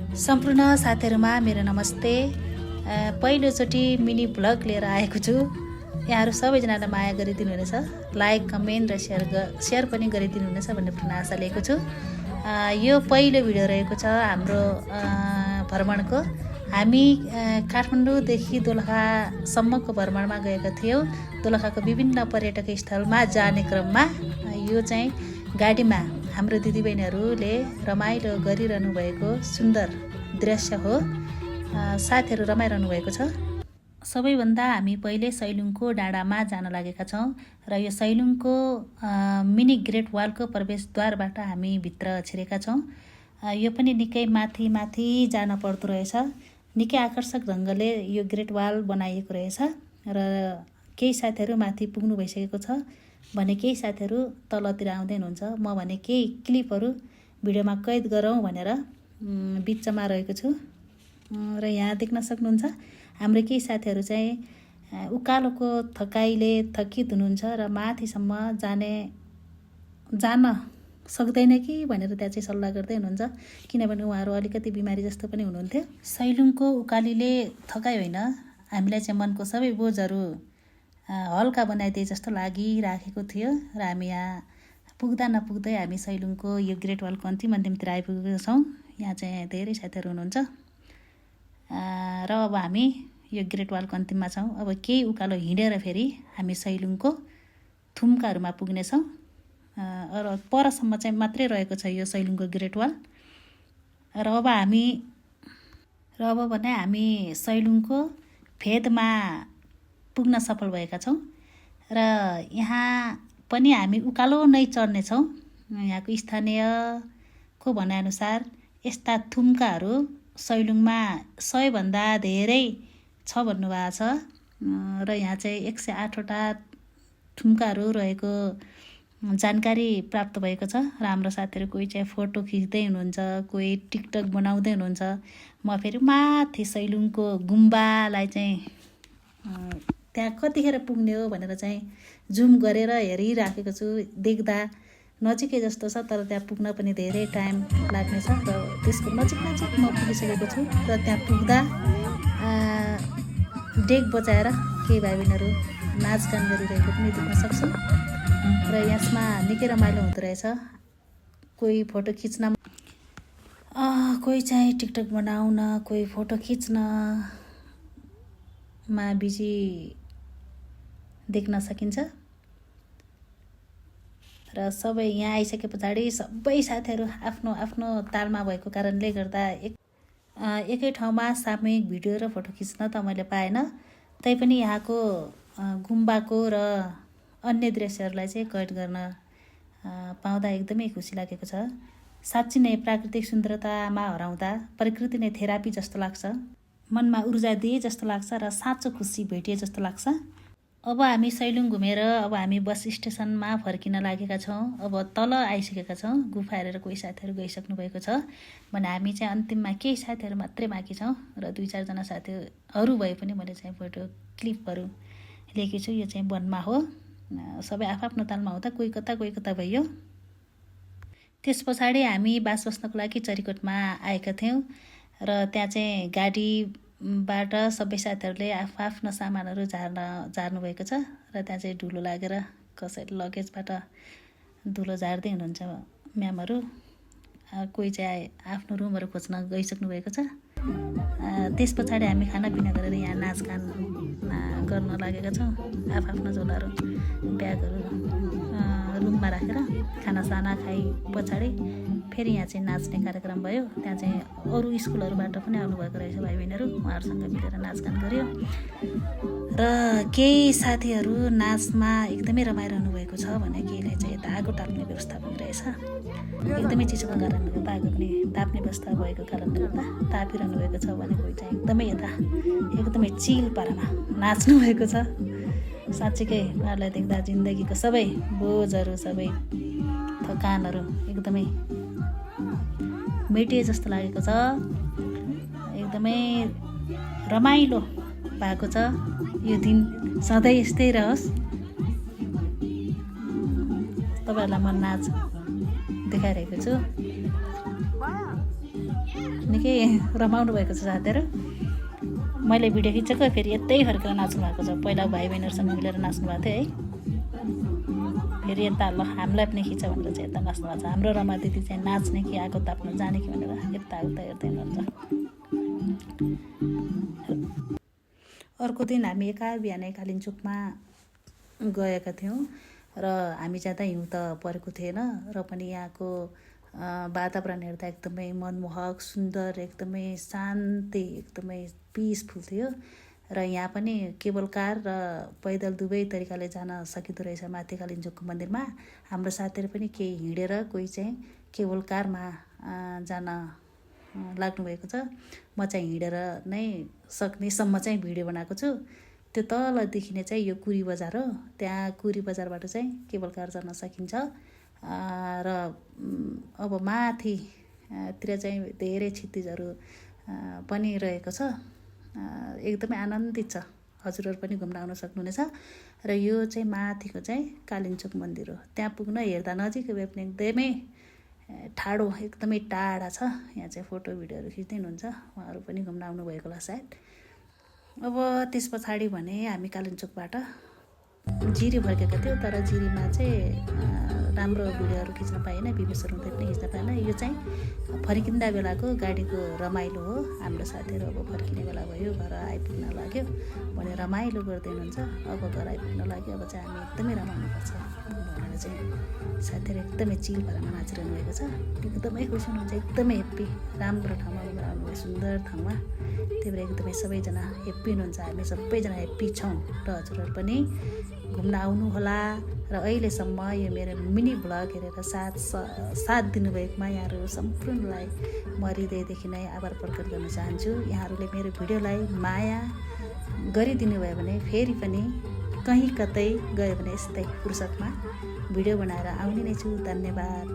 सम्पूर्ण साथीहरुमा मेरो नमस्ते। पहिलोचोटि मिनी भ्लग लिएर आएको छु। यहाँहरु सबैजनाले माया गरिदिनु हुनेछ, लाइक कमेन्ट र शेयर पनि गरिदिनु हुनेछ भन्ने पूर्ण आशा लिएको छु। यो पहिलो भिडियो रहेको छ हाम्रो भ्रमणको। हामी काठमाडौँदेखि दोलखासम्मको भ्रमणमा गएका थियौं। दोलखाको विभिन्न पर्यटक स्थलमा जाने क्रममा यो चाहिँ गाडीमा हाम्रो दिदीबहिनीहरूले रमाइलो गरिरहनु भएको सुन्दर दृश्य हो। साथीहरु रमाइरहनु भएको छ। सबैभन्दा हामी पहिले सैलुङको डाँडामा जान लागेका छौं र यो सैलुङको मिनी ग्रेट वालको प्रवेशद्वारबाट हामी भित्र छिरेका छौं। यो पनि निकै माथि जान पर्दो रहेछ। निकै आकर्षक ढंगले यो ग्रेट वाल बनाइएको रहेछ र केही साथीहरु माथि पुग्नु भइसकेको छ भने केही साथीहरु तलतिर आउँदै हुनुहुन्छ। म भने केही क्लिपहरु भिडियोमा कैद गरौँ भनेर बिचमा रहेको छु र यहाँ देख्न सक्नुहुन्छ हाम्रो केही साथीहरु चाहिँ उकालोको थकाइले थकित हुनुहुन्छ र माथिसम्म जान सक्दैन कि भनेर त्यहाँ चाहिँ सल्लाह गर्दै हुनुहुन्छ, किनभने उहाँहरु अलिकति बिमारी जस्तो पनि हुनुहुन्थ्यो। सैलुङको उकालीले थकाइ होइन, हामीलाई चाहिँ मनको सबै बोझहरु हल्का बनाइदिए जस्तो लागिराखेको थियो र हामी यहाँ पुग्दा नपुग्दै हामी सैलुङको यो ग्रेट वालको अन्तिमतिर आइपुगेका छौं। यहाँ चाहिँ धेरै साथीहरु हुनुहुन्छ र अब हामी यो ग्रेट वालको अन्तिममा छौं। अब केही उकालो हिँडेर फेरि हामी सैलुङको थुम्काहरुमा पुग्ने छौं र परसम्म चाहिँ मात्रै रहेको छ यो सैलुङको ग्रेट वाल। र अब भने हामी सैलुङको फेदमा पुग्न सफल भएका छौं र यहाँ पनि हामी उकालो नै चढ्ने छौं। यहाँको स्थानीयको भनाइअनुसार यस्ता थुम्काहरु सैलुङमा 100 भन्दा धेरै छ भन्नुभएको छ र यहाँ चाहिँ 108 वटा थुम्काहरु रहेको जानकारी प्राप्त भएको छ र हाम्रो साथीहरु कोही चाहिँ फोटो खिच्दै हुनुहुन्छ, कोही टिकटक बनाउँदै हुनुहुन्छ। म फेरि माथि सैलुङको गुम्बालाई चाहिँ त्यहाँ कतिखेर पुग्ने हो भनेर चाहिँ जुम गरेर हेरिराखेको छु। देख्दा नजिकै जस्तो छ तर त्यहाँ पुग्न पनि धेरै टाइम लाग्ने छ र त्यसको नजिक म पुगिसकेको छु र त्यहाँ पुग्दा डेक बजाएर केही भाइबहिनीहरु नाचगान गरिरहेको पनि देख्न सक्छु र यसमा निकै रमाइलो हुँदो रहेछ। कोही फोटो खिच्न, कोही चाहिँ टिकटक बनाउन, कोही फोटो खिच्नमा बिजी देख्न सकिन्छ र सबै यहाँ आइसके पछाडि सबै साथीहरु आफ्नो आफ्नो तालमा भएको कारणले गर्दा एकै ठाउँमा सामूहिक भिडियो र फोटो खिच्न त मैले पाएन। तैपनि यहाँको गुम्बाको र अन्य दृश्यहरुलाई चाहिँ कैद गर्न पाउँदा एकदमै खुसी लागेको छ। साच्चै नै प्राकृतिक सुन्दरतामा हराउँदा प्रकृति नै थेरापी जस्तो लाग्छ, मनमा ऊर्जा दिए जस्तो लाग्छ र साँचो खुसी भेटिए जस्तो लाग्छ। अब हामी सैलुङ घुमेर अब हामी बस स्टेसनमा फर्किन लागेका छौं। अब तल आइसकेका छौं। गुफा हेरेर कोही साथीहरु गइसक्नु भएको छ भने हामी चाहिँ अन्तिममा केही साथीहरु मात्रै बाँकी छौं र 2-4 जना साथीहरु भए पनि मैले चाहिँ फोटो क्लिपहरु लिएकी छु। यो चाहिँ वनमा हो, सबै आफ्नो तालमा हुँदा कोही कता भयो। त्यसपछि हामी बास बस्नको लागि चरीकोटमा आएका थियौं र त्यहाँ चाहिँ गाडीबाट सबै साथीहरुले आफ्नो सामानहरु झार्नु भएको छ र त्यहाँ चाहिँ धुलो लागेर कसैले लगेजबाट धुलो झार्दै हुनुहुन्छ म्यामहरु। कोही चाहिँ आफ्नो रुमहरु खोज्न गइसक्नु भएको छ। त्यसपछि हामी खानापिना गरेर यहाँ नाचगान गर्न लागेका छौं। आफ्नो झोलाहरु ब्यागहरु रुममा राखेर खानासाना खाइ पछाडि फेरि यहाँ चाहिँ नाच्ने कार्यक्रम भयो। त्यहाँ चाहिँ अरु स्कुलहरुबाट पनि आउनु भएको रहेछ भाइबहिनीहरु, उहाँहरुसँग मिलेर नाचगान गर्यो र केही साथीहरु नाचमा एकदमै रमाइरहनु भएको छ भने केहीले चाहिँ यता आगो ताप्ने व्यवस्था पनि रहेछ। एकदमै चिसोको कारणले गर्दा आगो पनि ताप्ने व्यवस्था भएको कारणले गर्दा तापिरहनु भएको छ भने कोही चाहिँ एकदमै चिल पारामा नाच्नु भएको छ। साच्चै उहाँलाई देख्दा जिन्दगीको सबै बोझहरु, सबै थकानहरु एकदमै मेटिए जस्तो लागेको छ। एकदमै रमाइलो भएको छ। यो दिन सधैँ यस्तै रहोस्। तपाईहरुलाई म नाच देखाइरहेको छु। निकै रमाउनु भएको छ साथीहरू। मैले भिडियो खिचेको फेरि यतै फर्केर नाच्नु भएको छ। पहिला भाइ बहिनीहरूसँग मिलेर नाच्नु भएको थियो है, फेरि यता ल हामीलाई पनि खिच भनेर चाहिँ यता नाच्नु भएको छ। हाम्रो रमा दिदी चाहिँ नाच्ने कि आगो ताप्न जाने कि भनेर यताउता हेर्दै हुनुहुन्छ। अर्को दिन हामी एका बिहानै कालिम्पोङमा गएका थियौँ र हामी जाँदा हिउँ त परेको थिएन र पनि यहाँको वातावरण हेर्दा एकदमै मनमोहक, सुन्दर, एकदमै शान्ति, एकदमै पिसफुल थियो। र यहाँ पनि केबल कार र पैदल दुवै तरिकाले जान सकिँदो रहेछ माथि कालिम्पोङको मन्दिरमा। हाम्रो साथीहरू पनि केही हिँडेर, कोही चाहिँ केबल कारमा जान लाग्नुभएको छ। म चाहिँ हिँडेर नै सक्नेसम्म चाहिँ भिडियो बनाएको छु। त्यो तल देखिने चाहिँ यो कुरी बजार हो। त्यहाँ कुरी बजारबाट चाहिँ केबल कार जान सकिन्छ। र अब माथितिर चाहिँ धेरै क्षितिजहरू पनि रहेको छ। एकदमै आनन्दित छ। हजुरहरू पनि घुम्न आउन सक्नुहुनेछ। र यो चाहिँ माथिको चाहिँ कालिम्पोङ मन्दिर हो। त्यहाँ पुग्न हेर्दा नजिकै भए पनि एकदमै ठाडो, एकदमै टाढा छ। यहाँ चाहिँ फोटो भिडियोहरू खिच्दै हुनुहुन्छ। उहाँहरू पनि घुम्न आउनुभएको होला सायद। अब त्यस पछाडि भने हामी कालिम्पोङबाट जिरी फर्केका थियौँ। तर जिरीमा चाहिँ राम्रो भिडियोहरू खिच्न पाएन, बिबेसहरू हुँदै पनि खिच्न पाएन। यो चाहिँ फर्किँदा बेलाको गाडीको रमाइलो हो। हाम्रो साथीहरू अब फर्किने बेला भयो, घर आइपुग्न लाग्यो भने रमाइलो गर्दै हुनुहुन्छ। अब घर आइपुग्न लाग्यो, अब चाहिँ हामी एकदमै रमाउनुपर्छ भनेर चाहिँ साथीहरू एकदमै चिल पारामा नाचिरहनु भएको छ। एकदमै खुसी हुनुहुन्छ, एकदमै हेप्पी। राम्रो ठाउँमा घुमेर आउनुभयो, सुन्दर ठाउँमा। त्यही भएर एकदमै सबैजना हेप्पी हुनुहुन्छ। हामी सबैजना हेप्पी छौँ र हजुरहरू पनि घुम्न आउनुहोला। र अहिलेसम्म यो मेरो मिनी भ्लग हेरेर साथ दिनुभएकोमा यहाँहरू सम्पूर्णलाई म हृदयदेखि नै आभार प्रकट गर्न चाहन्छु। यहाँहरूले मेरो भिडियोलाई माया गरिदिनु भयो भने फेरि पनि कहीँ कतै गयो भने यस्तै फुर्सदमा भिडियो बनाएर आउने नै छु। धन्यवाद।